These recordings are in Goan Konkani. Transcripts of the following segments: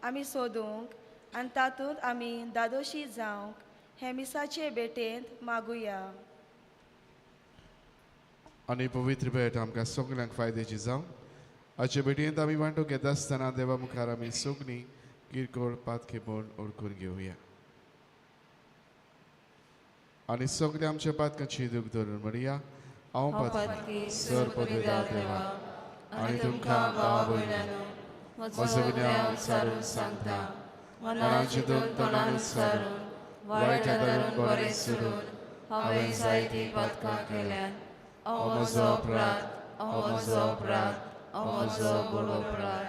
आमी सोदूंक आनी तातूंत आमी दादोशी जावंक हे मिसाचे भेटेंत मागुया. आनी पवित्र भेट आमकां सगल्यांक फायद्याची जावं. आजचे भेटयेंत आमी वांटो घेता आसतना देवा मुखार आमी सगळीं किरकोळ पातकेपण ओळखून घेवया आनी सगळ्या आमच्या पातकांची दूख धरून म्हणया. हांव पातकी सर पदवेदार देवा आनी तुमकां भाव भयणांनो म्हजो गुन्यांव उच्चारून सांगता. मनान चिंतून तोंडान उच्चारून वायट धरून बरें सोडून हांवें जायतीं पातकां केल्यात. हो म्हजो अपराध, हो म्हजो अपराध, हो म्हजो व्हड अपराध.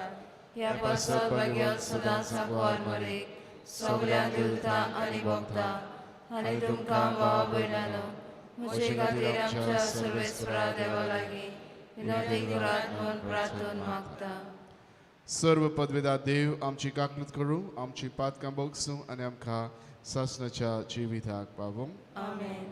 ह्या पासत भाग्यान सदांच सांकवार मरेक सगळ्यांक दिलता आनी भोगता आनी तुमकां भाव भयणांनो म्हजे खातीर आमच्या सर्वेस्परा देवा लागीं विनवणी करात म्हूण प्रार्थना मागता. सर्व पदवेदार देव आमची काकलूत करूं, आमची पातकां भोगसूं आनी आमकां सासणाच्या जिविताक पावूं. आमेन.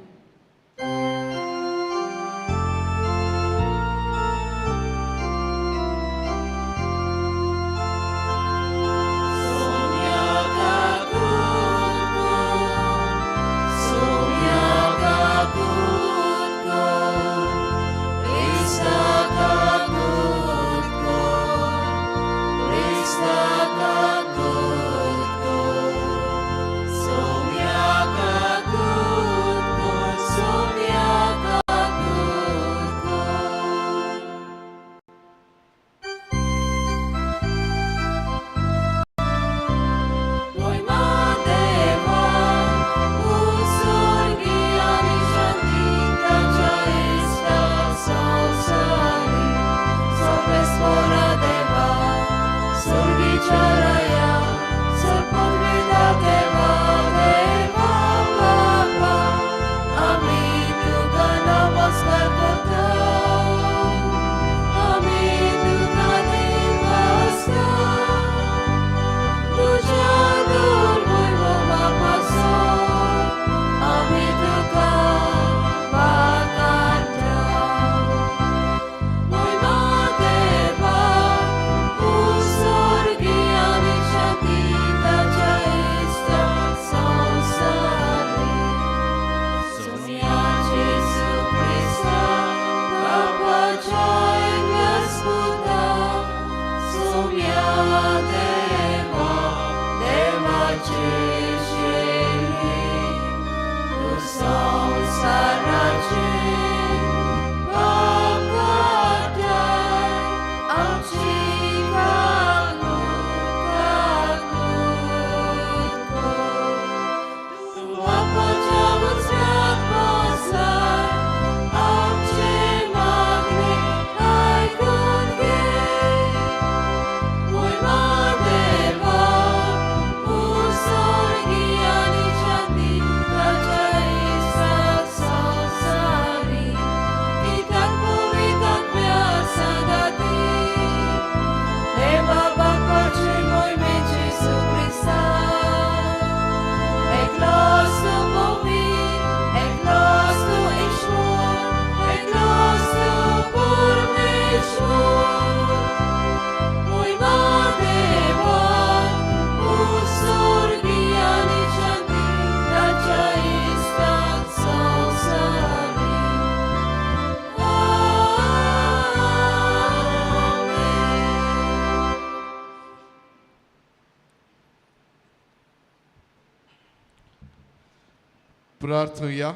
प्रार्थुया.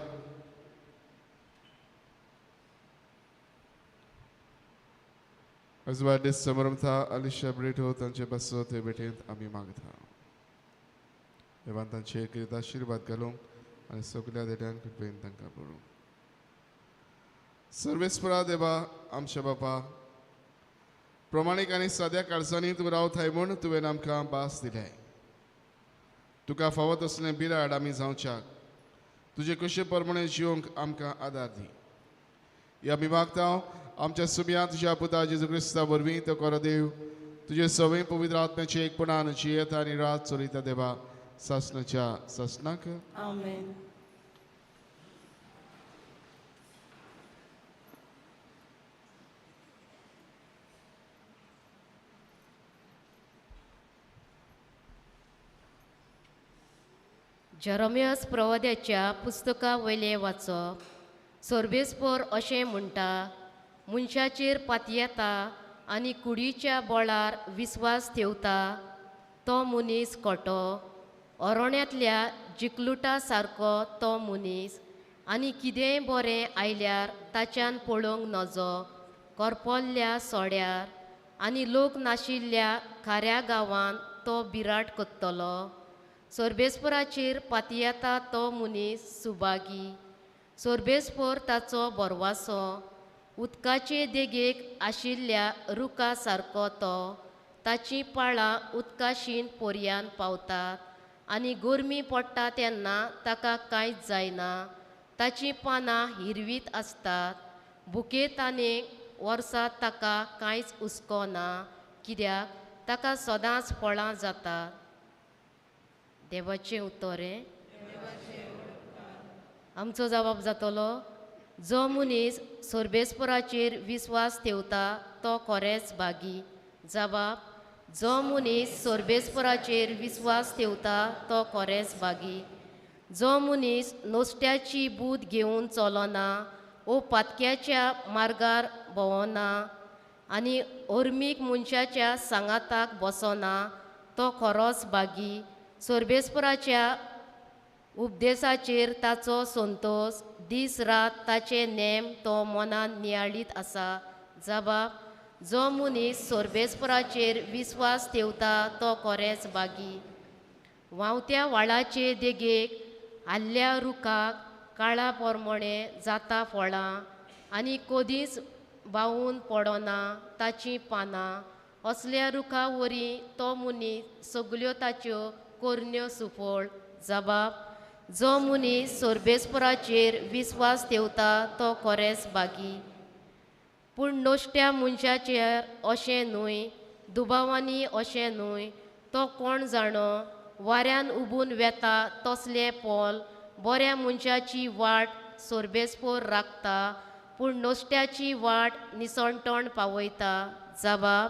अजवाडे समरमथा अलिशा ब्रेटो तांचे पासत हे भेटेंत आमी मागता. देवान तांचे कितें आशिर्वाद घालूंक आनी सगल्या देट्यान कृपेन तांकां पडूं. सर्वेस्परा देवा आमच्या बापा, प्रमाणीक आनी साद्या काळजांनी तूं रावताय म्हूण तुवें आमकां भास दिल्याय. तुका फावो तसलें बिराड आमी जावच्याक तुजे कशे प्रमाणे जिवंक आमकां आदार दी. ह्या आमी मागता आमच्या सुम्या तुज्या पुता जेजू क्रिस्ता वरवीं तो कोरो देव तुजे सवय पवित्र आत्म्याचे एकपणान जियेता आनी रात चलयता देवा सासणाच्या सासणाक. आमेन. जेरोमियास प्रवाद्याच्या पुस्तका वयलें वाचप. सोर्बेस्पोर अशें म्हणटा, मनशाचेर पातयेता आनी कुडीच्या बोळार विस्वास ठेवता तो मनीस खोटो, ओरोण्यांतल्या जिकलुटा सारको तो मनीस, आनी कितेंय बरें आयल्यार ताच्यान पळोवंक नजो. करपल्ल्या सोड्यार आनी लोक नाशिल्ल्या खाऱ्या गांवांत तो बिराट करतलो. सोर्बेस्पोराचेर पातयेता तो मनीस सुभागी, सोर्बेस्पोर ताचो बोरवासो. उदकाचे देगेक आशिल्ल्या रुखा सारको तो, ताचीं पाळां उदकाशीन पोरयान पावतात आनी गरमी पडटा तेन्ना ताका कांयच जायना. ताचीं पानां हिरवीत आसतात, बुकेतानेक वर्सा ताका कांयच हुस्को ना, कित्याक ताका सदांच फळां जातात. देवाचें उतर हें. आमचो जबाब जातलो, जो मनीस सोर्बेस्पोराचेर विस्वास ठेवता तो खरेंच भागी. जबाब, जो मनीस सोर्बेस्पोराचेर विस्वास ठेवता तो खरेंच भागी. जो मनीस नोस्ट्याची बूद घेवन चलना ओ पातक्याच्या मार्गार भोंवना आनी अर्मीक मनशाच्या सांगाताक बसना तो खरोच भागी. सोर्बेस्पोराच्या उपदेसाचेर ताचो संतोस, दीस रात ताचे नेम तो मनान नियाळीत आसा. जबाब, जो मनीस सोर्बेस्पोराचेर विस्वास ठेवता तो खरेंच भागी. व्हांवत्या व्हाळाचे देगेक आल्ल्या रुखाक काळा पोरमोणे जाता फळां आनी कदींच बावून पडना ताचीं पानां. असल्या रुखा वरी तो मनीस सगल्यो ताच्यो करण्यो सुफळ. जबाब, जो मनीस सोर्बेस्पोराचेर विस्वास ठेवता तो खरेंच भागी. पूण नश्ट्या मनशाचेर अशें न्हय, दुबावांनी अशें न्हय, तो कोण जाणो वाऱ्यान उबून वेता तसलें पोल. बऱ्या मनशाची वाट सोर्बेस्पोर राखता, पूण नश्ट्याची वाट निसणटण पावयता. जबाब,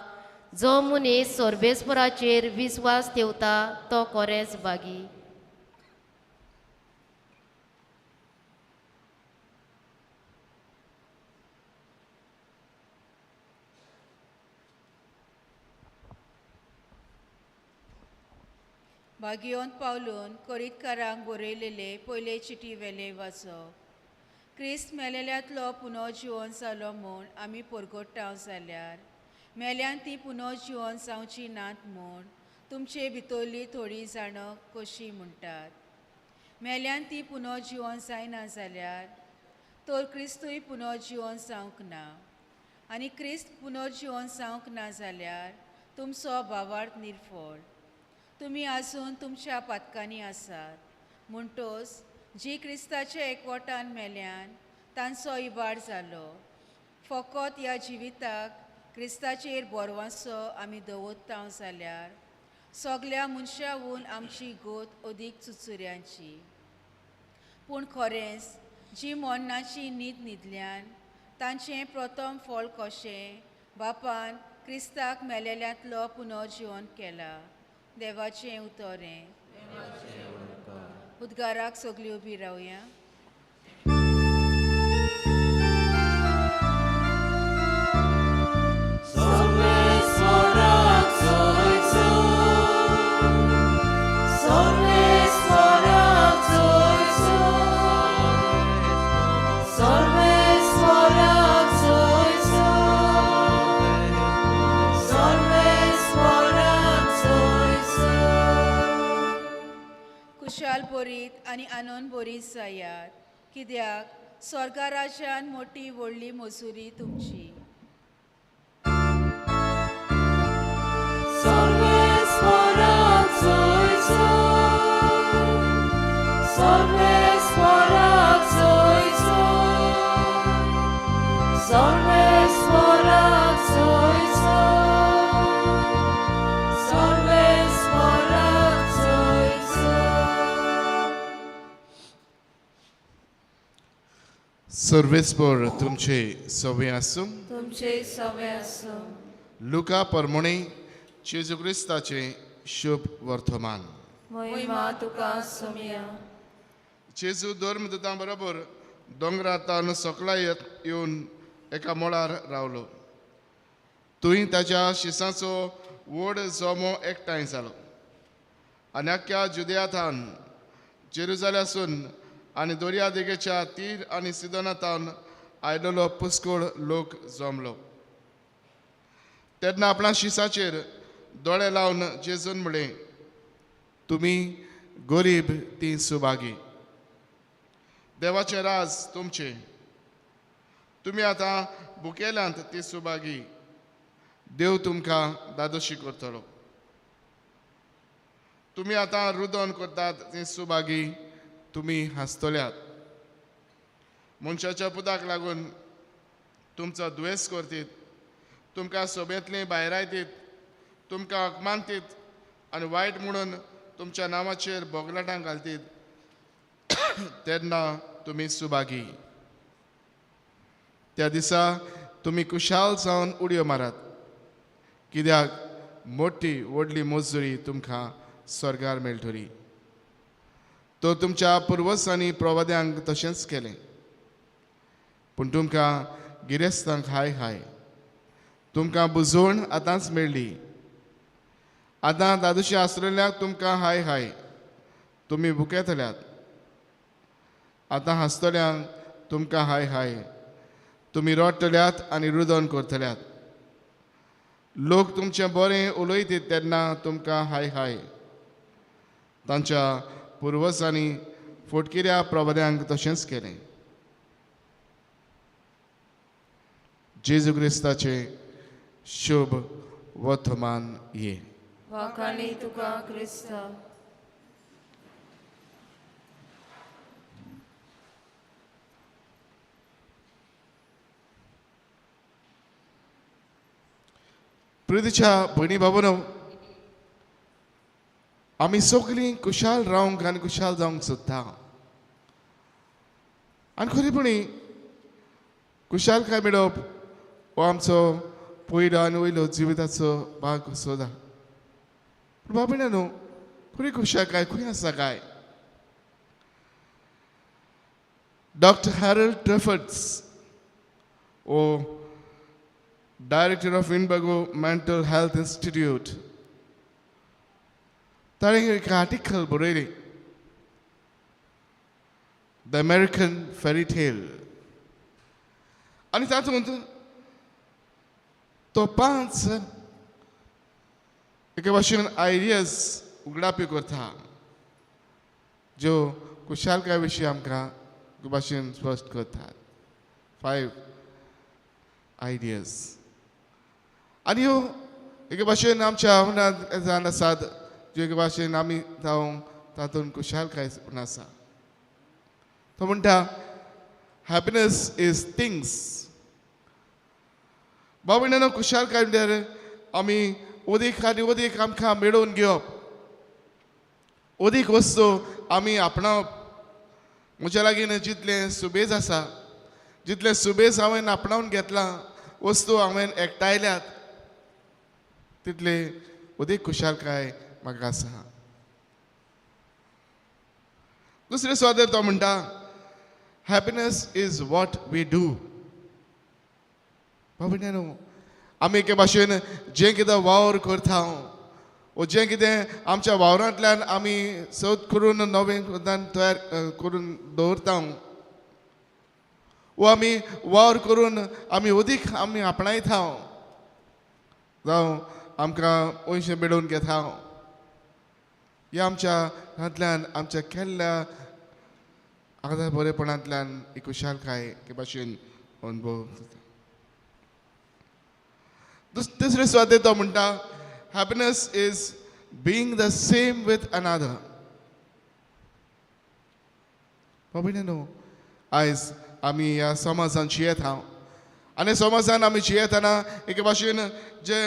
जो मनीस सोर्बेस्पोराचेर विस्वास ठेवता तो खरेंच भागी. भागियोन पावलून कोरितकारांक बरयलेले पयले चिटी वेले वाचप. क्रिस्त मेलेल्यांतलो पुनर्जिवन जालो म्हूण आमी परगट्टाव जाल्यार मेल्यान ती पुनर्जिवन जावची नात म्हूण तुमचे भितरली थोडीं जाणां कशीं म्हणटात. मेल्यान ती पुनर्जिवन जायना जाल्यार तर क्रिस्तूय पुनर्जिवन जावंक ना, आनी क्रिस्त पुनर्जिवन जावंक ना जाल्यार तुमचो भावार्थ निर्फळ. तुमी आजून तुमच्या पातकांनी आसात. म्हणटोच जी क्रिस्ताच्या एकवटान मेल्यान तांचो इबाड जालो. फकत ह्या जिविताक क्रिस्ताचेर बोरवांसो आमी दवरता जाल्यार सगल्या मनशावून आमची गोत अदीक चुचुऱ्यांची. पूण खरेंच जी मरणाची न्हीद न्हिदल्यान तांचें प्रथम फळ कशें बापान क्रिस्ताक मेलेल्यांतलो पुनर्जिवन केला. देवाचें उतर हें. उद्गाराक सगळीं उबी रावया. कुशाल बोरीत आनी आनंद बोरीत जायात, कित्याक स्वर्गा राज्यान मोठी व्हडली मजुरी तुमची. सर्वेस्पर तुमचे सवे आसूं. तुमचे सवे आसूं. लुका परमोणे जेजू क्रिस्ताचे शुभ वर्तमान. मोहिमा तुका सोमया. जेजू धर्मदूतां बरोबर दोंगरांतल्यान सकला येवन एका मळार रावलो. थंय ताच्या शिसाचो व्हड जमो एकठांय जालो आनी आख्ख्या जुदयाथावन जेरुजाल्यासून आनी दर्या देगेच्या तीर आनी सिदोनाथावन आयलेलो पुस्कोळ लोक जमलो. तेन्ना आपणा शिसाचेर दोळे लावन जेजून म्हळें, तुमी गरीब ती सुभागी, देवाचें राज तुमचें. तुमी आतां भुकेल्यांत ती सुभागी, देव तुमकां दादोशी करतलो. तुमी आतां रुदन करतात ती सुभागी, तुमी हांसतल्यात. मनशाच्या पुताक लागून तुमचो द्वेस करतीत, तुमकां सोबेंतलीं भायरायतीत, तुमकां अपमानतीत आनी वायट म्हणून तुमच्या नांवाचेर बोगलाटां घालतीत, तेन्ना तुमी सुभागी. त्या दिसा तुमी कुशाल जावन उडयो मारात, कित्याक मोठी व्हडली मजुरी तुमकां स्वर्गार मेळटली. तो तुमच्या पुर्वजांनी प्रवाद्यांक तशेंच केलें. पूण तुमकां गिरेस्तांक हाय हाय, तुमकां बुजवण आतांच मेळ्ळी. आतां दादोशी आसलेल्याक तुमकां हाय हाय, तुमी भुकेतल्यात. आतां हांसतल्यांक तुमकां हाय हाय, तुमी रडटल्यात आनी रुदन करतल्यात. लोक तुमचें बरें उलयतीत तेन्ना तुमकां हाय हाय. तांच्या पुर्वजांनी फोटकिऱ्या प्रवाद्यांक तशेंच केलें. जेजू क्रिस्ताचें शुभ वर्तमान ये. वाखाणी तुका क्रिस्ता. प्रितीच्या भयणी बाबांनो, आमी सगळीं कुशाल रावंक आनी कुशाल जावंक सोदता. आनी खरेपणी कुशालकाय मेळप हो आमचो पयलो आनी वयलो जिविताचो भाग कसो जा. पूण बाबा न्हू, खरी खुशालकाय खंय आसा काय? डॉक्टर हॅरल्ड ट्रेफर्ड्स हो director of Winnebago mental health institute, ताणें एक आर्टिकल बरयलें, the American फेरी टेल. आनी तातूंत तो 5 एके भाशेन आयडियाज उगडाप्यो करता, ज्यो खुशालकाय विशीं आमकां एके भाशेन स्पश्ट करतात. 5 आयडियाज. आनी ह्यो एके भाशेन आमच्या मनांत जावन आसात, ज्यो एके भाशेन आमी जावं तातूंत खुशालकाय म्हूण आसा. तो म्हणटा, हॅपिनस is things. भाव भयणांनो, खुशालकाय म्हणल्यार आमी अदीक आनी अदीक आमकां मेळोवन घेवप, अदीक वस्तू आमी आपणावप. म्हज्या लागीं जितलें सुबेज आसा, जितलें सुबेज हांवें आपणावन घेतलां, वस्तू हांवें एकठांयल्यात, तितले अदीक खुशालकाय म्हाका आसा. दुसरे सुवातेर तो म्हणटा, happiness is what we do. भाव भयणांनो, आमी एके भाशेन जें कितें वावर करता वो जें कितें आमच्या वावरांतल्यान आमी सोद करून नवें तयार करून दवरता वो आमी वावर करून आमी अदीक आमी आपणायता, जावं आमकां पयशे मेळोवन घेता. ह्या आमच्या हातल्यान आमच्या केल्ल्या आदार बरेपणांतल्यान एक खुशालकाय एके भाशेन अनुभव जाता. तिसरे सुवातेर तो म्हणटा, happiness is being the same with another. न्हू, आयज आमी ह्या समाजान जियेता आनी समाजान आमी जियेतना एके भाशेन जे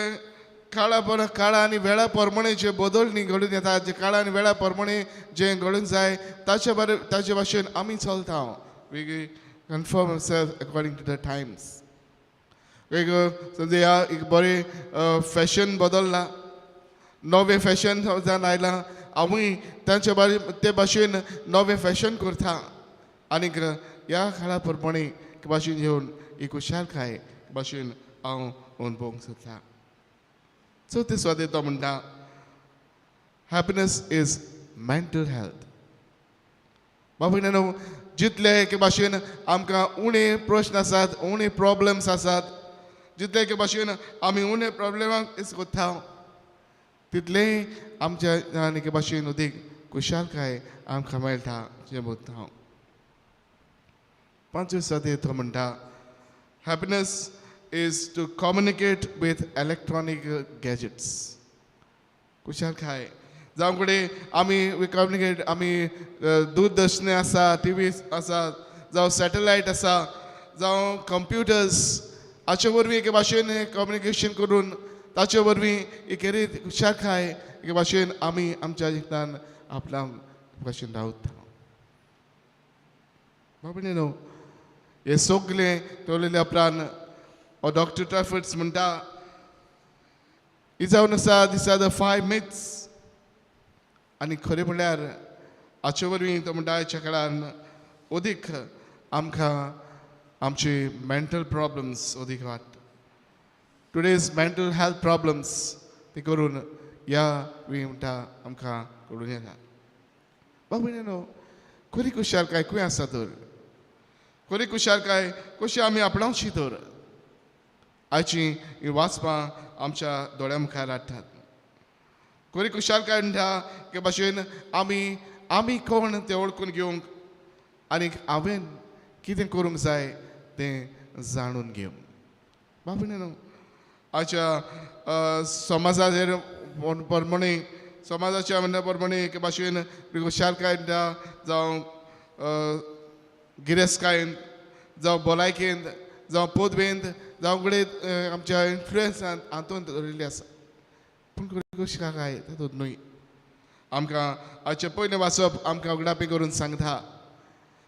काळा आनी वेळा प्रमाणे जे बदलणी घडून येता, जे काळा आनी वेळा प्रमाणे जे घडून जाय ताचे भाशेन आमी चलता. We conform self according to the times. एक समजा एक बरें फॅशन बदल्लां, नवें फॅशन जावन आयलां हांवूय तांच्या ते भाशेन नवें फॅशन करता आनीक ह्या काळा प्रमाणे भाशेन येवन ही खुशालकाय भाशेन हांव अणभवंक सोदता. चवथे सुवातेर तो म्हणटा हॅपिनस is mental health. बाबा न्हू जितले एके भाशेन आमकां उणे प्रश्न आसात, उणे प्रॉब्लम्स आसात, जितले एके भाशेन आमी उणे प्रॉब्लमाक फेस करता तितलेंय आमच्या एके भाशेन अदीक खुशालकाय आमकां मेळटा जें बोधता हांव. पांचवे सुवातेर तो म्हणटा happiness is to communicate with electronic gadgets. खुशालकाय जावं कडेन आमी वी कम्युनिकेट, आमी दूरदर्शनी आसा, टी व्ही आसा, जावं सॅटलायट आसा, जावं कंप्युटर्स हाचे वरवीं एके भाशेन कम्युनिकेशन करून ताचे वरवीं एक रीत खुशालकाय एके भाशेन आमी आमच्या जिवितान आपल्या भाशेन रावता. बाबा न्हू हे सगळें दवरलेल्या उपरांत हो डॉक्टर ट्रॅफर्ड्स म्हणटा ही जावन आसा these are the 5 myths. आनी खरें म्हणल्यार हाचे वरवीं तो म्हणटा आयच्या काळान अदीक आमकां आमची मेंटल प्रॉब्लम्स अदीक वाडटा. टुडेज मेंटल हेल्थ प्रॉब्लम्स ती करून ह्या वी म्हणटा आमकां कळून येता. बाबा न्हू खरी खुशालकाय खंय आसा तर, खरी खुशालकाय कशी आमी आपणावची तर आयची ही वाचपां आमच्या दोळ्या मुखार हाडटात. खरी खुशालकाय म्हणटा की भाशेन आमी आमी कोण तें वळखून घेवंक आनीक हांवें कितें करूंक जाय तें जाणून घेवंक. बाबा न्हू आयच्या समाजाचेर प्रमाणे समाजाच्या म्हणल्या प्रमाणे एके भाशेन खुशालकाय म्हणटा जावं गिरेस्तकायेन जावं भलायकेंत जावं पदवेंत जावं कडेन आमच्या इन्फ्लुयन्सान हातूंत दवरिल्ली आसा. पूण खुशालकाय तातूंत न्हय. आमकां आयचें पयलें वाचप आमकां उगडापी करून सांगता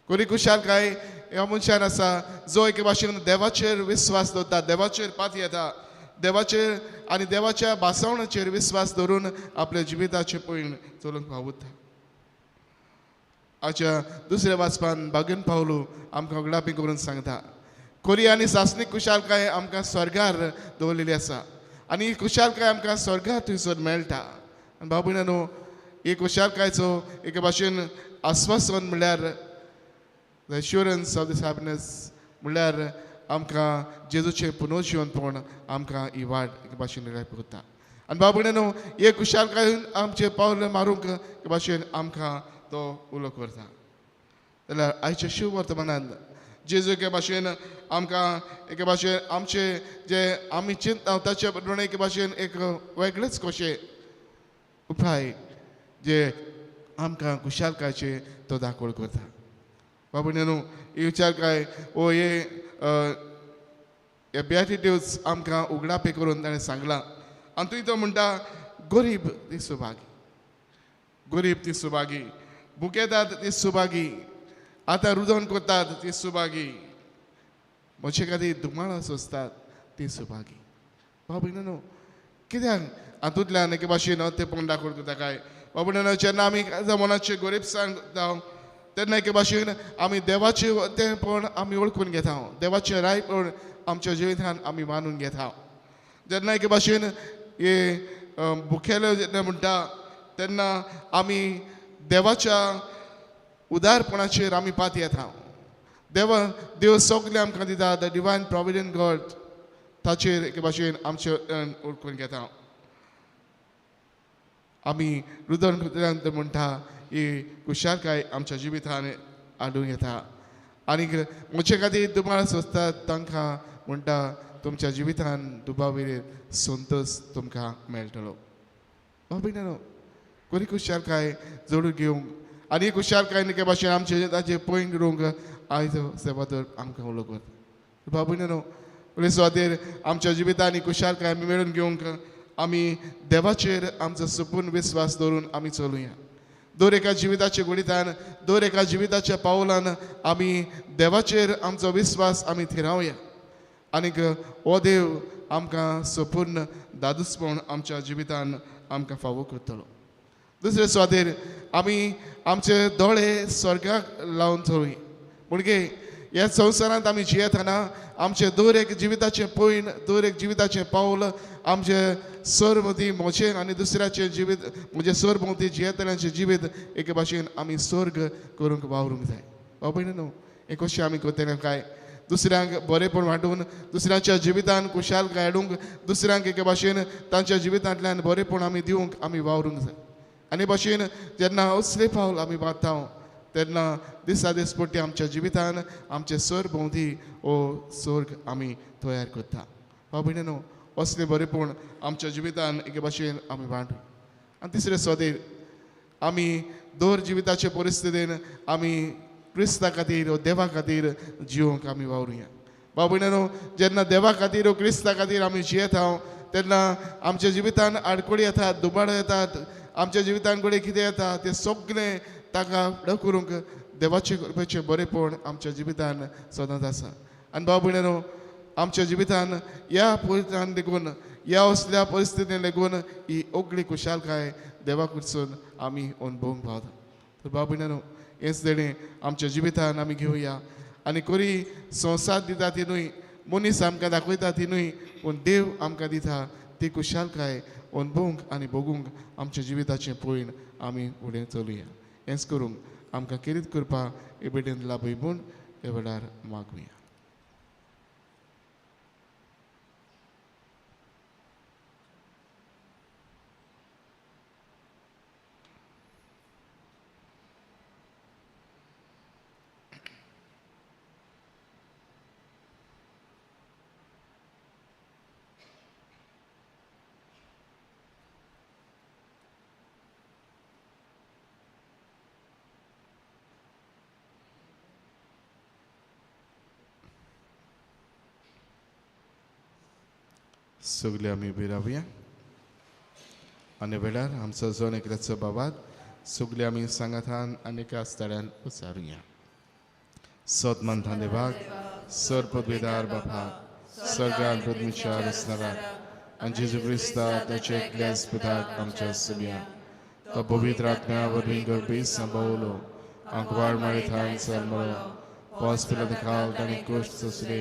खरी खुशालकाय ह्या मनशान आसा जो एके भाशेन देवाचेर विस्वास दवरता, देवाचेर पात येता, देवाचेर आनी देवाच्या भासावणाचेर विस्वास दवरून आपल्या जिविताचें पयण चलूंक पावता. आयच्या दुसऱ्या वाचपान बागेन पावलो आमकां उगडापी करून सांगता खरी आनी सासणीक खुशालकाय आमकां स्वर्गार दवरलेली आसा आनी ही खुशालकाय आमकां स्वर्गार थंयसर मेळटा. आनी भाव भयणांनो ही खुशालकायचो एके भाशेन आस्वासन म्हणल्यार the assurance of this happiness म्हणल्यार आमकां जेजूचें पुनर्जिवनपण आमकां ही वाट एके भाशेन रिलायप करता. आनी भाव भयणांनो हे खुशालकायेन आमचें पावल मारूंक एके भाशेन आमकां तो उलो करता. जाल्यार आयच्या शिव वर्तमानान जेजू एके भाशेन आमकां एके भाशेन आमचे जे आमी चिंतता ताचे प्रमाणे एके भाशेन एक वेगळेच कशें उपाय जे आमकां खुशालकायचे तो दाखोवण करता. बाबा न्हू ही विचारकाय ओ हे बियाटिट्यूड्स आमकां उगडापे करून ताणें सांगलां. आनी तुवें तो म्हणटा गरीब ती सुभागी, गरीब ती सुभागी, भुकेतात ती सुभागी, आतां रुदन करतात ती सुभागी, म्हजे खातीर दुमाळां सोंसतात ती सुभागी. बाबा न्हू कित्याक हातूंतल्यान एके भाशेन ते पण दाखोवन करता काय? बाबा न्हू जेन्ना आमी मनाचे गरीबसाण जावं तेन्ना एके भाशेन आमी देवाचें तें पण आमी वळखून घेता, देवाचें रायपण आमच्या जिवितान आमी मानून घेता. जेन्ना एके भाशेन हे भुकेले जेन्ना म्हणटा तेन्ना आमी देवाच्या उदारपणाचेर आमी पात येता. देव सगळें आमकां दिता, the divine provident God, ताचेर एके भाशेन आमचें वळखून घेता. आमी रुदन कृत्यांत म्हणटा ही खुशालकाय आमच्या जिवितान हाडून येता. आनीक म्हजे खातीर दुबाव सोंसतात तांकां म्हणटा तुमच्या जिवितान दुबावेर संतोश तुमकां मेळटलो. बाबा न्हू खरी खुशालकाय जोडून घेवंक आनी खुशालकाय एके भाशेन आमचे ताचे पळोवन करूंक आयज सेवादोर आमकां उलो करता. बाबा न्हू पयले सुवातेर आमच्या जिवितान खुशालकाय आमी मेळून घेवंक आमी देवाचेर आमचो सुपूर्ण विस्वास दवरून आमी चलुया. दर एका जिविताच्या गुडितान, दर एका जिविताच्या पावलान आमी देवाचेर आमचो विस्वास आमी थिरावया आनीक हो देव आमकां संपूर्ण दादूसपण आमच्या जिवितान आमकां फावो करतलो. दुसरे सुवातेर आमी आमचे दोळे स्वर्गाक लावन थोडी म्हणजे ह्या संवसारांत आमी जियेतना आमचें दर एक जिविताचें पयण, दर एक जिविताचें पावल आमचे सरभोंवती म्हजें आनी दुसऱ्याचें जिवीत, म्हजें सरभोंवती जियेतल्यांचें जिवीत एके भाशेन आमी स्वर्ग करूंक वावरूंक जाय. बाबा न्हू हें कशें आमी करतले काय दुसऱ्यांक बरेंपण वांटून, दुसऱ्यांच्या जिवितान खुशालकाय हाडूंक, दुसऱ्यांक एके भाशेन तांच्या जिवितांतल्यान बरेंपण आमी दिवंक आमी वावरूंक जाय. आनी भाशेन जेन्ना असले पावल आमी मारता तेन्ना दिसा दिसपट्टी आमच्या जिवितान आमचे सरभोंवती हो स्वर्ग आमी तयार करता. बाबा न्हू असले बरेंपण आमच्या जिवितान एके भाशेन आमी वांटू. आनी तिसरे सुवातेर आमी दर जिविताचे परिस्थितीन आमी क्रिस्ता खातीर वो देवा खातीर जिवंक आमी वावरुया. बाबा न्हू जेन्ना देवा खातीर वो क्रिस्ता खातीर आमी जियेता तेन्ना आमच्या जिवितान आडखळी येतात, दुबाडो येतात, आमच्या जिवितान कडेन कितें येता तें सगळें ताका फुडें करूंक देवाचे कृपेचें बरेंपण आमच्या जिवितान सदांच आसा. आनी बाबा न्हू आमच्या जिवितान ह्या परिस्थितीन लेगून, ह्या असल्या परिस्थितीन लेगून ही ओगळी खुशालकाय देवा कडसून आमी अणभवूंक पावता. तर बाबा न्हू हेंच देणें आमच्या जिवितान आमी घेवया. आनी कोरी संवसार दिता ती न्हय, मनीस आमकां दाखयता ती न्हय, पूण देव आमकां दिता ती खुशालकाय अणभवूंक आनी भोगूंक आमच्या जिविताचें पयण आमी फुडें चलुया. हेंच करूंक आमकां केरीत करपाक हे भेटेन लाभय म्हूण ह्या वेळार मागुया. सगळे आमी उबी रावया आनी वेळार आमचो जण एकल्याचो बाबात सगळे आमी सांगातान आनी एका स्थळ्यान उचारुया. सतमंथान देवाक सर पदवेदार बापा स्वर्गान पृथ्वीच्या रचणाराक आनी जेजू क्रिस्ता ताचे एकल्याच पुताक आमच्या सुमया तो पवित्र आत्म्या वरवीं गर्भी सांबावलो, आंकवार माळेथान जल्मलो, पावस पिला खाल ताणें कश्ट सोंसले,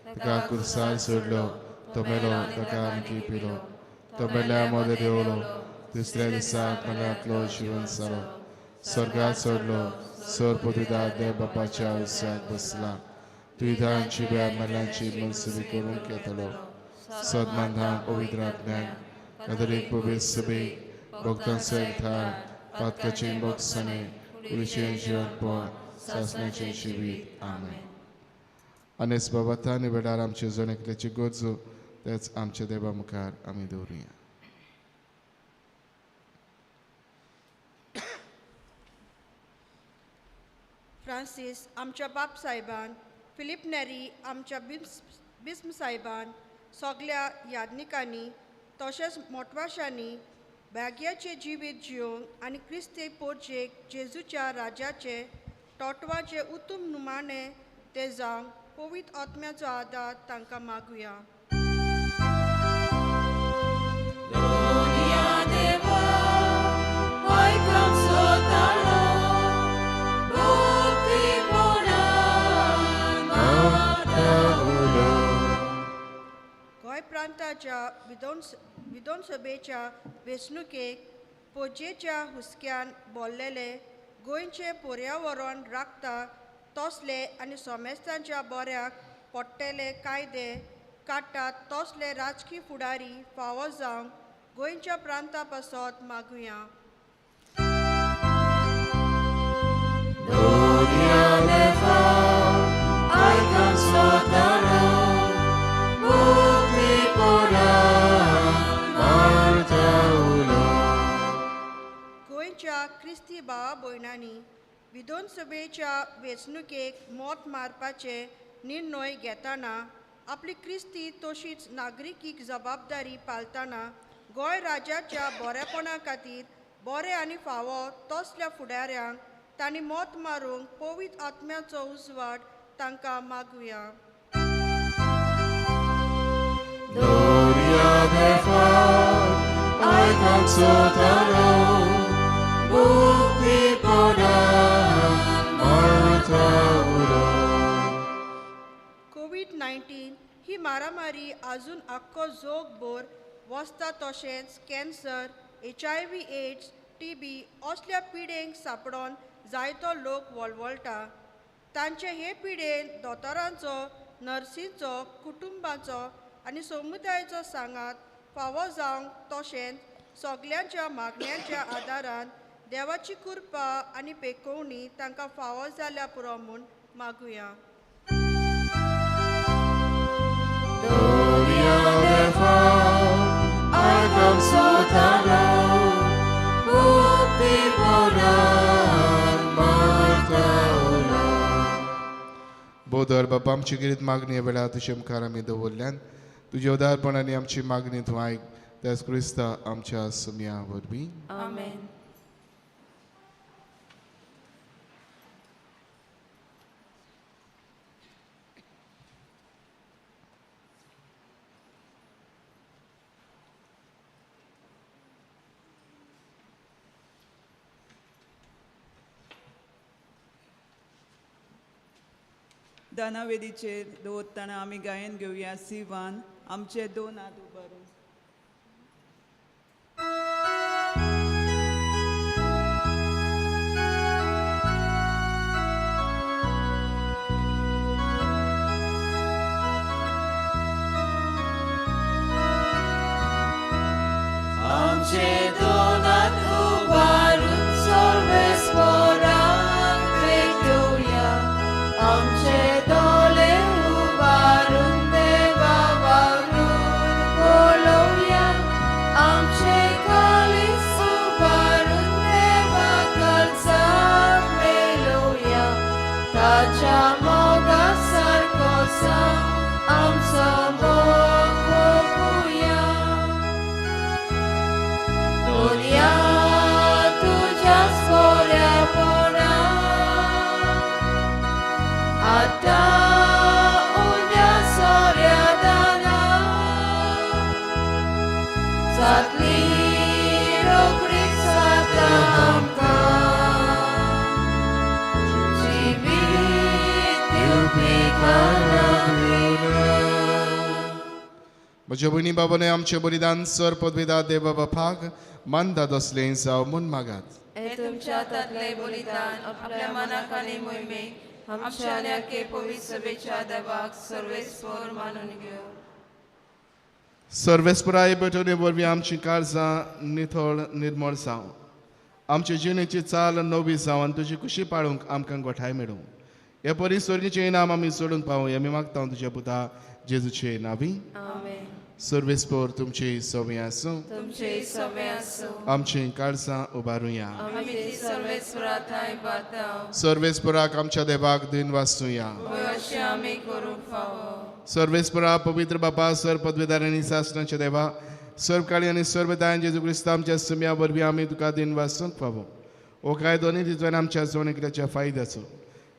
ताका कुर्सार सोडलो, तो मेलो, ताका आमकी पिलो, तो मेल्या मदें देंवलो, तिसऱ्या दिसा मनांतलो जिवन जालो, स्वर्गात सोडलो, सर पदवीदार देव बापाच्या उसाक बसला, तुयदांची ब्या मेल्यांची मनसुबी करूंक येतलो. सदमानधान पवित्र आत्म्यान कादरीक पवित्र सभेक भक्तांचो एकठार पातकाचें भोगसणें कुडीचें जिवनपण सासण्याचें जिवीत. आमेन. आनी बाबा आनी वेळार आमचे जण एकल्याची गरजो तेच आमच्या देवा मुखार आमी दवरुया. फ्रांसीस आमच्या बाप साहेबान, फिलीप नेरी आमच्या बिस्म साहेबान, सगल्या याज्ञिकांनी तशेंच मोटवाशांनी भाग्याचें जिवीत जियोवंक आनी क्रिस्ती पोरजेक जेजूच्या राज्याचे टोटवाचे उत्तम नुमाणे ते जावंक पवित्र आत्म्याचो आदार तांकां मागुया. गोंय प्रांताच्या विधानसभेच्या वेंचणुकेक पोजेच्या हुस्क्यान बोल्लेले गोंयचें पर्यावरण राखता तसले आनी सोमेस्तांच्या बऱ्याक पडटेले कायदे काडटात तसले राजकी फुडारी फावो जावंक गोंयच्या प्रांता पासत मागुया. गोंयच्या क्रिस्ती भावा भयणांनी विधानसभेच्या वेंचणुकेक मत मारपाचे निर्णय घेतना आपली क्रिस्ती तशीच नागरिकीक जबाबदारी पालतना गोंय राज्याच्या बरेपणा खातीर बरें आनी फावो तसल्या फुडाऱ्यांक तांणी मत मारूंक पवित्र आत्म्याचो उजवाड तांकां मागुया. Gloria de Far, महामारी आजून आख्खो जगभर वसता तशेंच कॅन्सर, HIV AIDS, TB असल्या पिडेंक सांपडोन जायतो लोक वळवळटा. तांचे हे पिडेन दोतोरांचो, नर्सींचो, कुटुंबाचो आनी समुदायाचो सांगात फावो जावंक तशेंच सगल्यांच्या मागण्यांच्या आदारान देवाची कृपा आनी पेकोवणी तांकां फावो जाल्या पुरो म्हूण मागुया. बोदर बाबा आमची गिरीत मागणी वेळार तुजे मुखार आमी दवरल्यान तुजे उदारपण आनी आमची मागणी तूं आयक त्याच क्रिस्ता आमच्या सुमया वरवीं. आमेन. दानावेदीचेर दवरतना आमी गायन घेवया सिवान आमचे दोन हात उबारून. आमचे दोन हात उबारून सर्वेस्पराक भेटोवया, आमचे दोळे उबारून देवा वावरून पळोवया, आमचे काळीज उबारून देवा काळजाक मेलोवया, ताच्या मोगा सारको जावं आमचो मोग मोगुया. दुनिया तुज्याच बऱ्यापणान आतां उण्या सोऱ्या दानान जातली रोखडीच आतां आमकां जिवीत दिवपी म्हज्या भयणी बाबाने आमचें बलिदान सर पदवेदा देव बापाक मानता तसलें जावं म्हूण मागात. हे तुमच्या हातांतलें बलिदान आपल्या मनाक आनी मोहिमेक आमच्या आनी आखे पवित्र सभेच्या देवाक सर्वेस्पर मानून घेवं. सर्वेस्पराय भेटवणे वरवीं आमचीं काळजां नितळ निर्मळ जावं, आमचे जिणेची चाल नवी जावं आनी तुजी खुशी पाळूंक आमकां गोठाय मेळूं. हे परी स्वर्गीचें इनाम आमी सोडून पावूं आमी मागता तुज्या पुता जेजूचे नावी. आमेन. सर्वेस्पर तुमचे सवे आसूं. तुमचे सवे आसूं. आमचीं काळजां उबारुया. आमी ती सर्वेस्परा थंय बाताव. सर्वेस्पराक आमच्या देवाक दिन वाचुया. वय अशें आमी करूंक फावो. सर्वेस्परा पवित्र बापा सर पदवेदार आनी सासणाच्या देवा सर्वकाळी आनी सर्वदायन जेजू क्रिस्ता आमच्या सुम्या वरवीं आमी तुका दिन वाचूंक फावो. हो कायदो न्ही तितून आमच्या जोणेकल्याच्या फायद्याचो.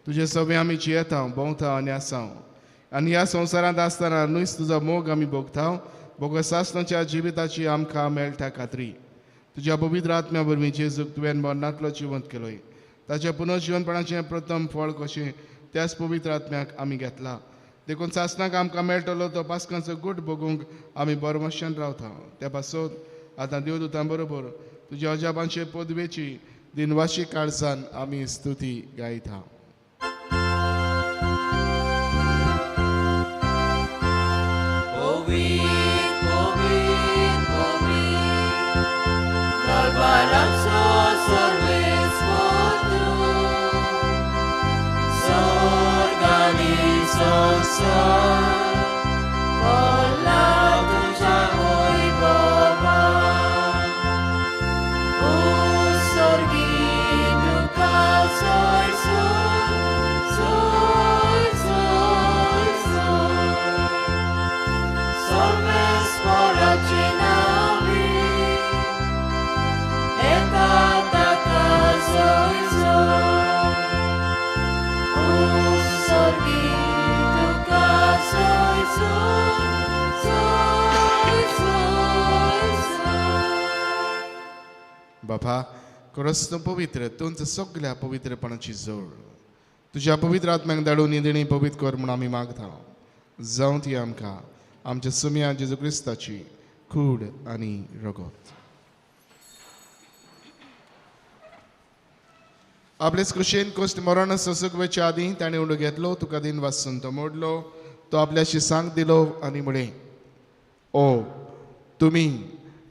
तुजे सवे आमी जियेता, भोंवता आनी आसाव आनी ह्या संवसारांत आसतना न्हूच तुजो मोग आमी भोगता, भोग सासणाच्या जिविताची आमकां मेळटा खात्री. तुज्या पवित्र आत्म्या वरवीं जेजूक तुवें मरणांतलो जिवंत केलोय, ताच्या पुनर्जिवनपणाचें प्रथम फळ कशें त्याच पवित्र आत्म्याक आमी घेतला. देखून सासणाक आमकां मेळटलो तो पास्कांचो गूट भोगूंक आमी बरमशान रावता. त्या पासत आतां देवदूतां बरोबर तुज्या अजापांचे पदवेची दिनवाशी काळजान आमी स्तुती गायता. बापा खरोच तूं पवित्र, तूंच सगल्या पवित्रपणाची जोड. तुज्या पवित्र आत्म्याक धाडून निधणी पवित्र कर म्हूण आमी मागता. जावं ती आमकां आमच्या सुम्या जेजू क्रिस्ताची कूड आनी रगत. आपलेच कुशेन कोश्ट मरण सोसूंक वयच्या आदीं ताणें उंडो घेतलो, तुका दिन वासून तो मोडलो, तो आपल्याशी सांग दिलो आनी म्हळें, ओ तुमी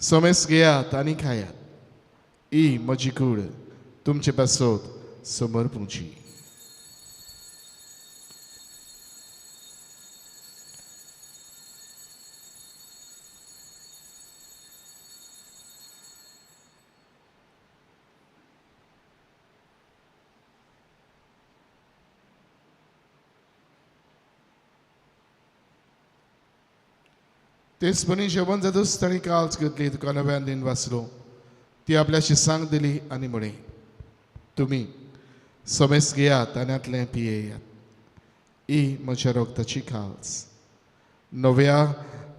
समेस घेयात आनी खायात, ही म्हजी कूड तुमचे पासत समर्पूची. तेच पणी जेवण जातूच ताणें काल्स घेतली, तुका नव्यान दिन वाचलो, ती आपल्याशी सांग दिली आनी म्हळें, तुमी समेस घेयात आनी हांतलें पियेयात, ही म्हज्या रगताची काल्स, नव्या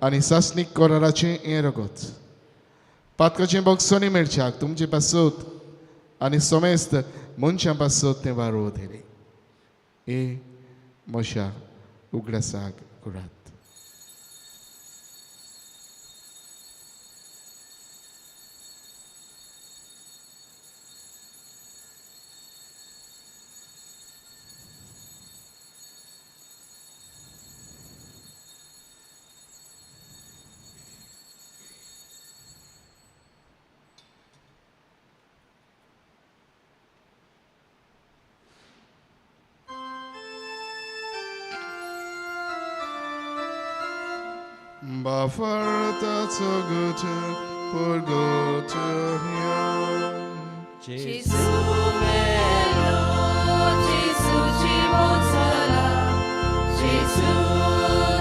आनी सासणीक कराराचें हें रगत, पातकाचें बॉक्सोनी मेळच्याक तुमचे पासत आनी समेस्त मनशां पासत तें वारो दिलें, हे म्हज्या उगडासाक करात. Bafarta gute por gute Gesù bello, Gesù ci mozzala, Gesù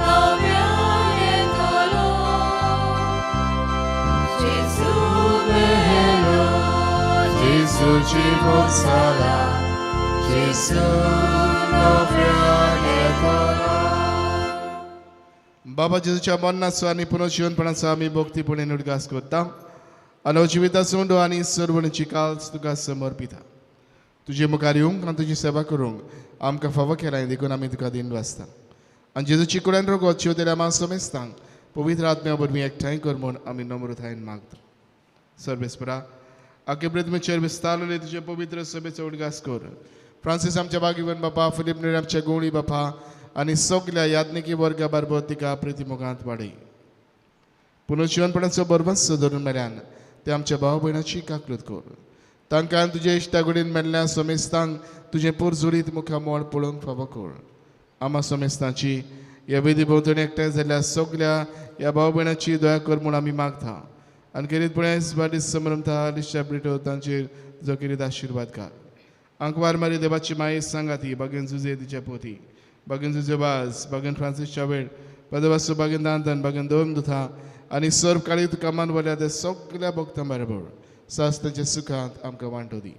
novianetolo. Gesù bello, Gesù ci mozzala, Gesù novianetolo. बाबा जेजूच्या मरणाचो आनी पुनर्जिवनपणाचो आमी भक्तीपणे उडगास करता आनी जिविताचो उंडो आनी सर्वणीची काल्स तुका समर्पिता. तुजे मुखार येवंक आनी तुजी सेवा करूंक आमकां फावो केलाय देखून आमी तुका दिन वाचता आनी जेजूची कुड्यान रगत शिवतेल्या मा समेस्तांक पवित्र आत्म्या वरवीं एकठांय कर म्हूण आमी नम्रतायेन मागता. सर्वेस्परा आगे प्रतिमेचेर विस्तारलेले तुजे पवित्र सभेचो उडगास कर. फ्रांसीस आमच्या बागीवन बापा, फिलीप नेरी आमच्या गोवळी बापा आनी सगल्या याज्ञिकी वर्गा बारबर तिका प्रितीमुखांत वाडय. पुनर्जिवनपणाचो बरबस धरून मेल्यान ते आमच्या भाव भयणाची काकृत कर. तांकां तुजे इश्टागुडीन मेल्ल्या समेस्तांक तुजें पोरजुरीत मुखामळ पळोवंक फावो कर. आमा समेस्तांची ह्या वेदी भोंवतणी एकठांय जाल्ल्या सगल्या ह्या भाव भयणाची दया कर म्हूण आमी मागता आनी केरीत पुणेस बारीस समरमता लिशा ब्रिटो तांचेर तुजो केरीत आशिर्वाद घाल. आंकवार मारी देवाची माये सांगाती बागेन जुजे तिच्या पोती, बागेन जुजे बाज, बागेन फ्रांसीस चावेड, पदवासो बागेन दांतन, बागेन दोन दुथा आनी सर्व काळी तुका मानवल्या त्या सगल्या भक्तां बरोबर सास तांच्या सुखांत आमकां वांटो दी.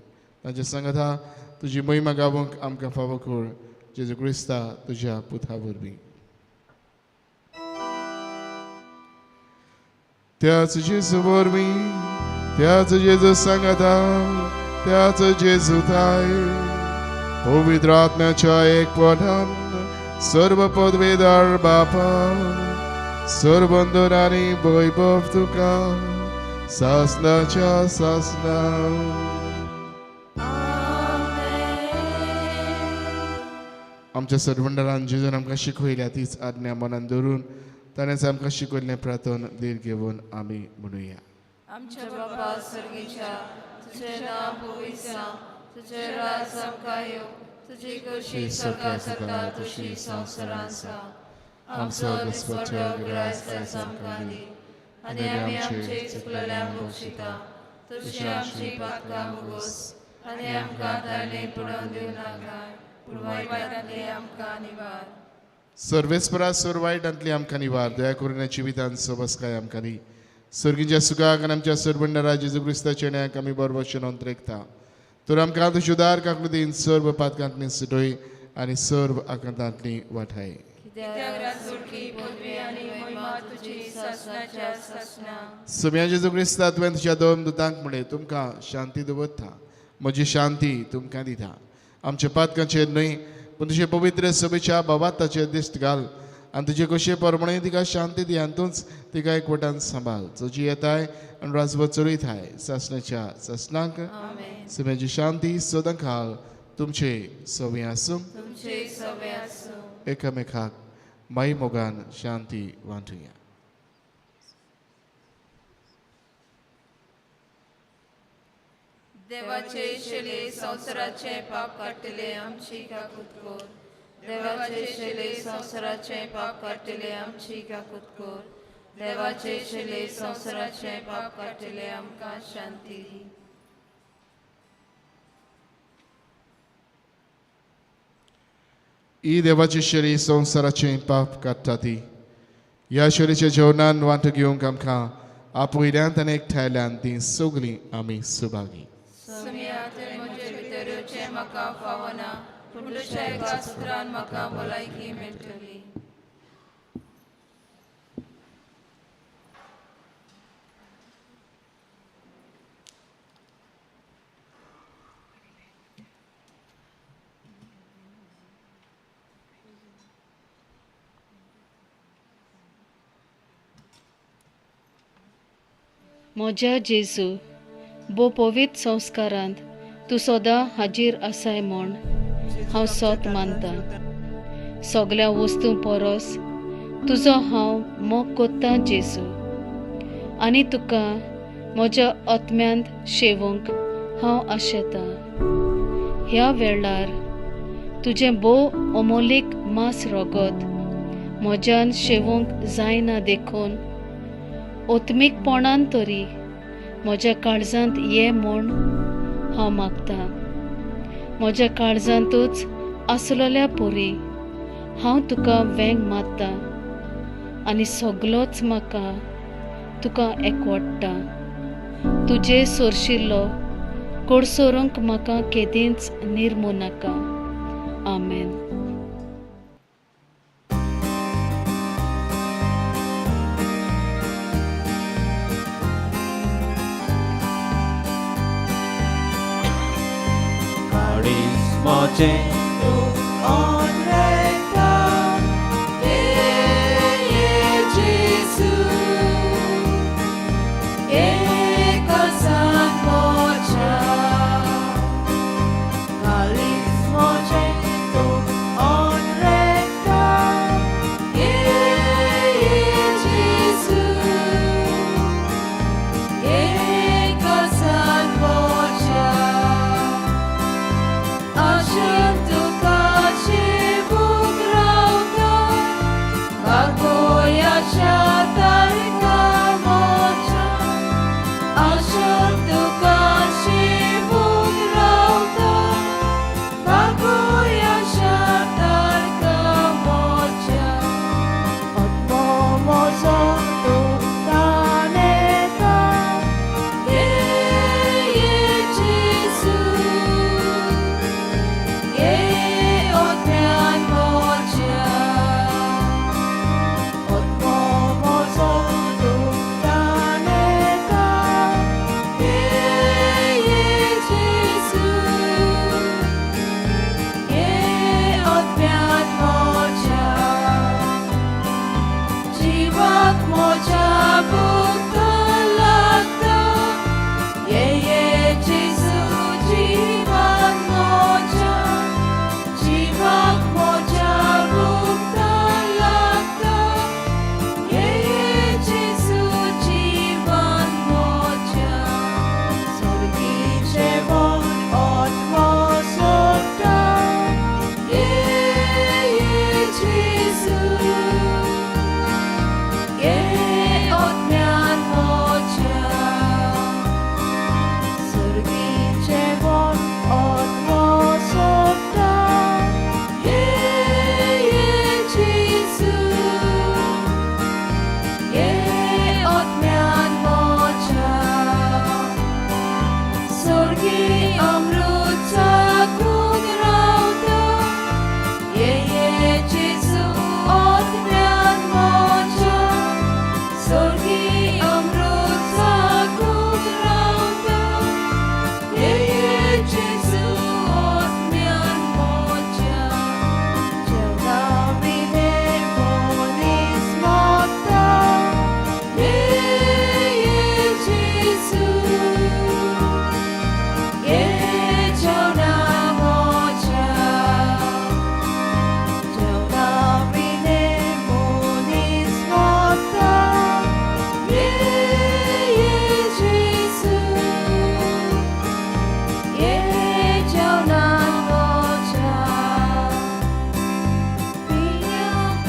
तांच्या सांगाता तुजी महिमा गावंक आमकां फावो कर. जेजू क्रिस्ता तुज्या पुता वरवीं. त्याच जेजू वरवीं, त्याच जेजू सांगाता, त्याच जेजू थाय पवित्र आत्म्याच्या एकपणान सर्व पदवेदार बापा सर्वंदर आनी वैभव तुका सासनाच्या सासना. आमच्या सर्वंडरान जेजून आमकां शिकयल्या तीच आज्ञा मनान धरून ताणेंच आमकां शिकयल्लें प्रार्थन धीर घेवन आमी म्हणुया. आमच्या बापा सर्गीच्या, तुझें नांव पवित्र जावं, तुझें राज आमकां येवं, तुजी खोशी स्वर्गांत जाता तशी संवसारांत जावं. आमचो दिसपट्टो ग्रास आयज आमकां दी आनी आमी आमचे चुकलेल्यांक बक्षिता तशी आमची पातकां मुगोस आनी आमकां ताणें पडोवन दिवं नाका, पूण वायटांतली आमकां निवार. सर्वेस्परा सर्व वायटांतली आमकां निवार. दया करून जिवितांत सबसकाय आमकां दी. सर्गीच्या सुखाक आनी आमच्या सर्वंडरा जेजू क्रिस्ताच्या न्यायाक आमी बरोबर नोंद तर आमकां तुजी उदार काकलुतीन सर्व पातकांतली सुटय आनी सर्व आकांतांतली वाठाय. सम्या जेजू क्रिस्ता तुवें तुज्या दोन दुतांक म्हणलें, तुमकां शांती दवरता, म्हजी शांती तुमकां दिता. आमच्या पातकांचेर न्हय पूण तुजे पवित्र सभेच्या बाबाताचेर दिश्ट घाल आनी तुजे कशे परमणे तिका शांती दी आनी तूंच तिका एकवटान सांबाळ तुजी येताय आनी राजवत चलयताय सासणाच्या सासणाक. सुम्याची शांती सदां खाल तुमचे सवी आसूं. एकामेकाक माई मोगान शांती वांटुया. देवाचे शेले संवसाराचे पाप काडटले आमची काकूत कर. देवाचे शेले संवसाराचे पाप काडटले आमची काकूत कर. देवाचे शेले संवसाराचे पाप काडटले आमकां शांती दी. ही देवाची शरीर संवसाराचें पाप काडटा ती ह्या शरीराच्या जेवणान वांटो घेवंक आमकां आपयल्यान आनी एकठांयल्यान ती सगळीं आमी सुभागी. म्हाका फावना पूण तुज्या एका सुत्रान म्हाका भलायकी मेळटली. म्हज्या जेजू भोव पवित्र संस्कारांत तूं सदां हाजीर आसाय म्हूण हांव सत मानतां. सगळ्या वस्तूं परस तुजो हांव मोग कोत्तां जेजू आनी तुका म्हज्या आत्म्यांत शेवूंक हांव आशेतां. ह्या वेळार तुजें भोव अमोलीक मांस रगत म्हज्यान शेवूंक जायना देखून आत्मीकपणान तरी म्हज्या काळजांत ये म्हूण हांव मागतां. म्हज्या काळजांतूच आसलेल्या पुरी हांव तुका वेंग मारता आनी सगलोच म्हाका तुका एकवडटा. तुजे सोरशिल्लो कोडसोरूंक म्हाका केदींच निर्मू नाका. आमेन. Asher tu kache ये जेवणाक म्हज्या. प्रिया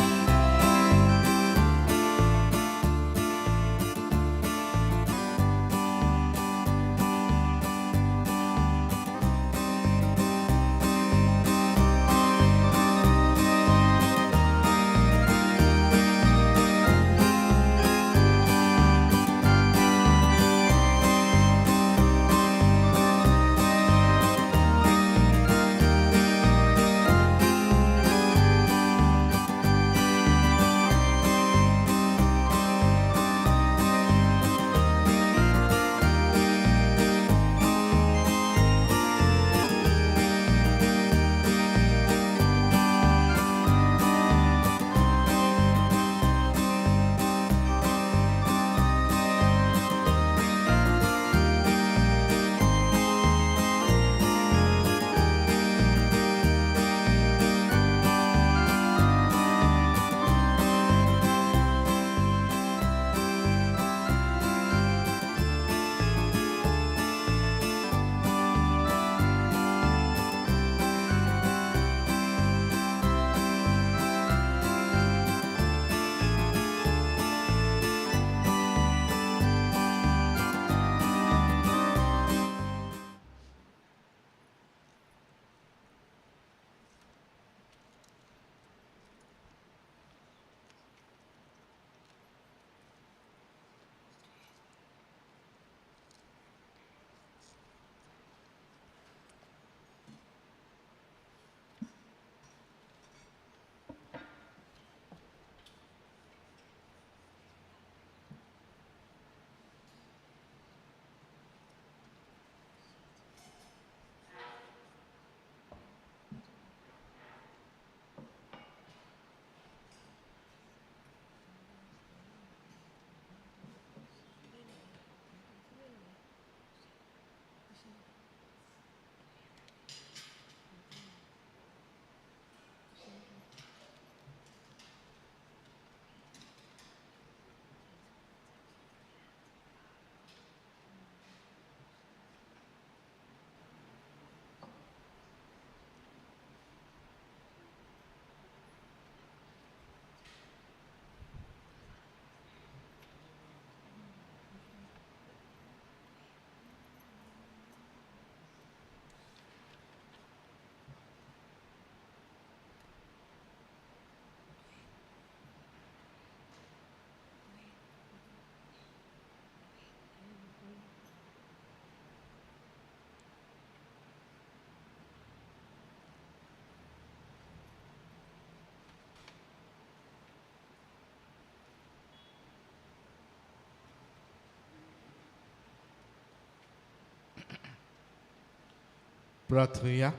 प्रार्थुया.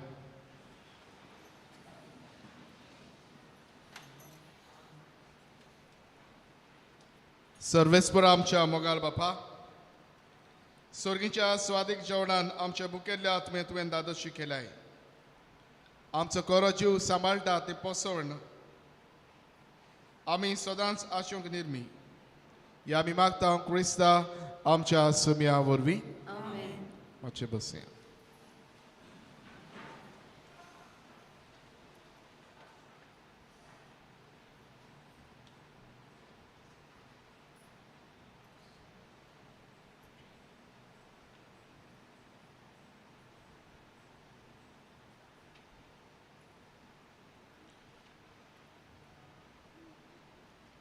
सर्वेस्पर आमच्या मोगाल बापा, स्वर्गीच्या स्वादीक जेवणान आमच्या भुकेल्ल्या आत्मे तुवें दादोशी केलाय. आमचो कोरो जीव सांबाळटा ते पोसवण आमी सदांच आसूंक निर्मी. ह्या आमी मागता क्रिस्ता आमच्या सुम्या वरवीं. मातशें बसया.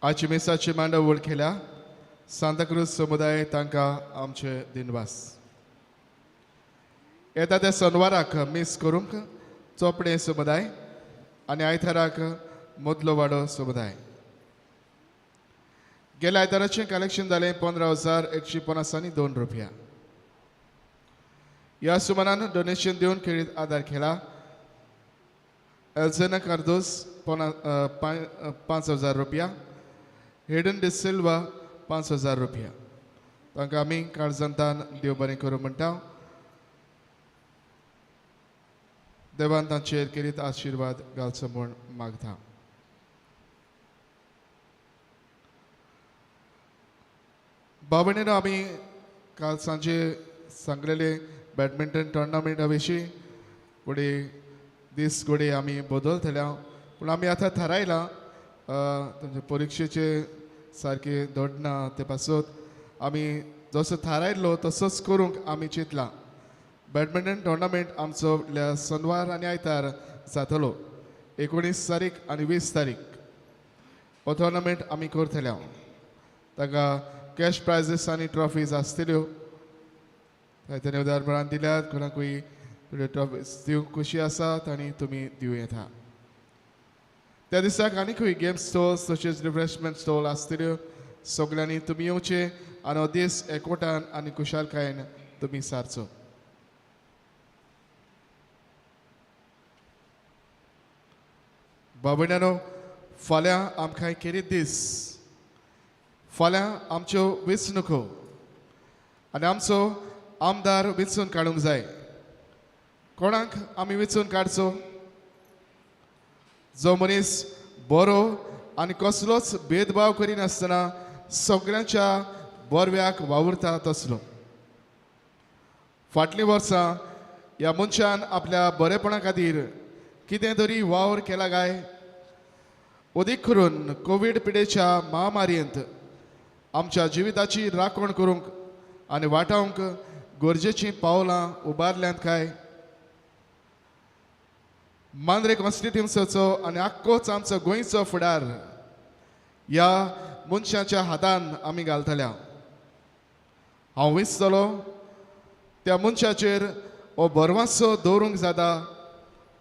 आजची मिसाची मांडव केल्या सांताक्रूज समुदाय तांकां आमचे दिनवास. येता त्या सोनवाराक मीस करूंक चोपडे समुदाय आनी आयताराक मदलो वाडो समुदाय. गेल्या आयताराचें कलेक्शन जालें 15,152 रुपया. ह्या सुमारान डोनेशन दिवन खेळीत आदार केला एल्सेना कार्दोस 5,000 रुपया, हेडन डिसिल्वा 5,000 रुपया. तांकां आमी काळजांतान देव बरें करूं म्हणटा. देवान तांचेर केरीत आशिर्वाद घालचो म्हूण मागता. भाव भयणीनो, आमी काल सांजे सांगलेले बॅडमिंटन टुर्नामेंटा विशीं घडये दीस घडये आमी बदलतले, पूण आमी आतां थारायलां तुमचे परिक्षेचे सारके दडना ते पासत आमी जसो थारायल्लो तसोच करूंक आमी चिंतलां. बॅडमिंटन टुर्नामेंट आमचो सनवार आनी आयतार जातलो, 19 तारीख आनी 20 तारीख हो टुर्नामेंट आमी करतले. ताका कॅश प्रायजीस आनी ट्रॉफीज आसतल्यो. तांणी उदाहरणान दिल्यात, कोणाकूय थोड्यो ट्रॉफीज दिवंक खुशी आसा तांणी तुमी दिवं येता. त्या दिसाक आनीकूय गेम स्टॉल्स तशेंच रिफ्रेशमेंट स्टॉल आसतल्यो. सगल्यांनी तुमी येवचे आनी हो दीस एकवटान आनी खुशालकायेन तुमी सारचो. बाबड्यानो, फाल्यां आमकां खेरीत दीस, फाल्यां आमच्यो वेंचणुको आनी आमचो आमदार वेंचून काडूंक जाय. कोणाक आमी वेंचून काडचो? जो मनीस बरो आनी कसलोच भेदभाव करिनासतना सगळ्यांच्या बरव्याक वावुरता तसलो. फाटलीं वर्सां ह्या मनशान आपल्या बरेपणा खातीर कितें तरी वावर केला काय? अदीक करून कोवीड पिडेच्या महामारयेंत आमच्या जिविताची राखण करूंक आनी वाटावंक गरजेचीं पावलां उबारल्यांत काय? मांद्रे कॉन्स्टिट्युन्सीचो आनी आख्खोच आमचो गोंयचो फुडार ह्या मनशाच्या हातान आमी घालतल्या. हांव विसतलो त्या मनशाचेर हो भरवासो दवरूंक जाता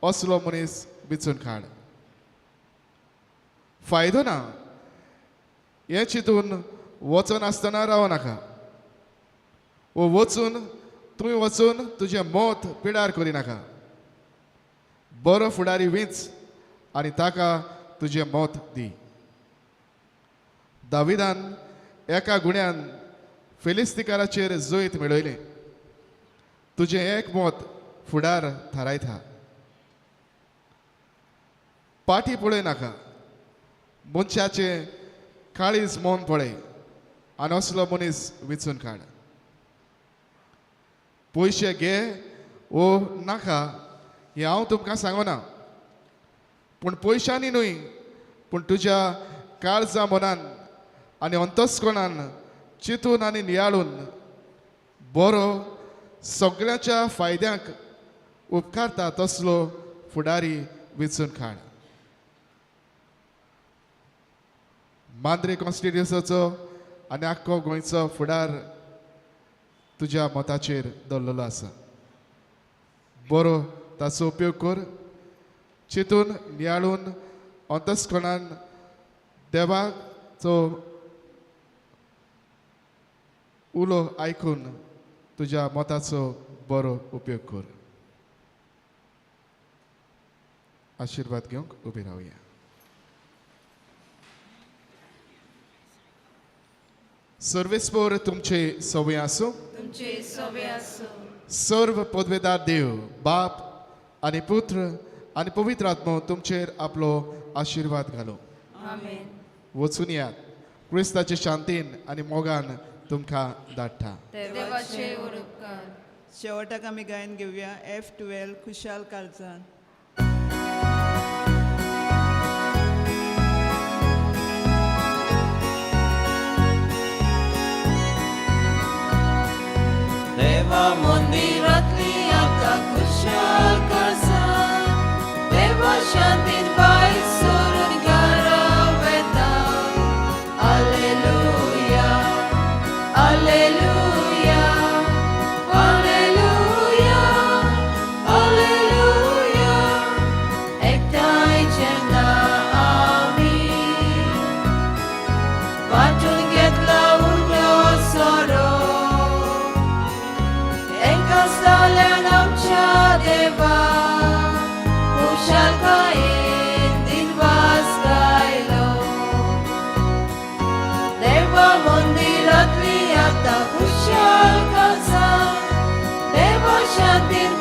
असलो मनीस विचून काड. फायदो ना हें चिंतून वचनासतना रावो नाका, वो वचून तुवें वचून तुजें मत पिडार करिनाका. बरो फुडारी विंच आनी ताका तुजें मत दी. दाविदान एका गुण्यान फिलिस्तीकाराचेर जैत मेळयलें. तुजें एक मत फुडार थारायता. पाटी पळय नाका, मनशाचें काळीज मन पळय आनी असलो मनीस विचून काड. पयशे घे ओ नाका हें हांव तुमकां सांगना, पूण पयशांनी न्हय, पूण तुज्या काळजा मनान आनी अंतस्कोणान चिंतून आनी नियाळून बरो सगळ्यांच्या फायद्याक उपकारता तसलो फुडारी विचून काड. मांद्रे कॉन्स्टिट्युन्सीचो आनी आख्खो गोंयचो फुडार तुज्या मताचेर दवरलेलो आसा. बरो ताचो उपयोग कर. चिंतून नियाळून अंतस्कोणान देवाचो उलो आयकून तुज्या मताचो बरो उपयोग कर. आशिर्वाद घेवंक उबी रावया. सर्वेस्पोर तुमचे सवय आसूं. तुमचे सवय आसूं. सर्व पदवेदार देव बाप आनी पुत्र आनी पवित्र आत्मो तुमचेर आपलो आशिर्वाद घालो. आमेन. वचून यात क्रिस्ताचे शांतीन आनी मोगान तुमकां धाडटा. देवाचे उपकार. शेवटाक आमी गायन घेवया F12 खुशाल कालजान. देवा मंदिरांतली आतां खुशाल काळजान, देवा शांतीन भायर सरून घरा वेता. Alleluia, alleluia, alleluia, alleluia. एकठांय जेन्ना आमी वांटून घेतला उणो सोरो, एका जाल्यान आमच्या देवा खुशालकायेन दिनवास गायलो. देवा मंदिरांतली आतां खुशाल काळजान, देवा शांतीन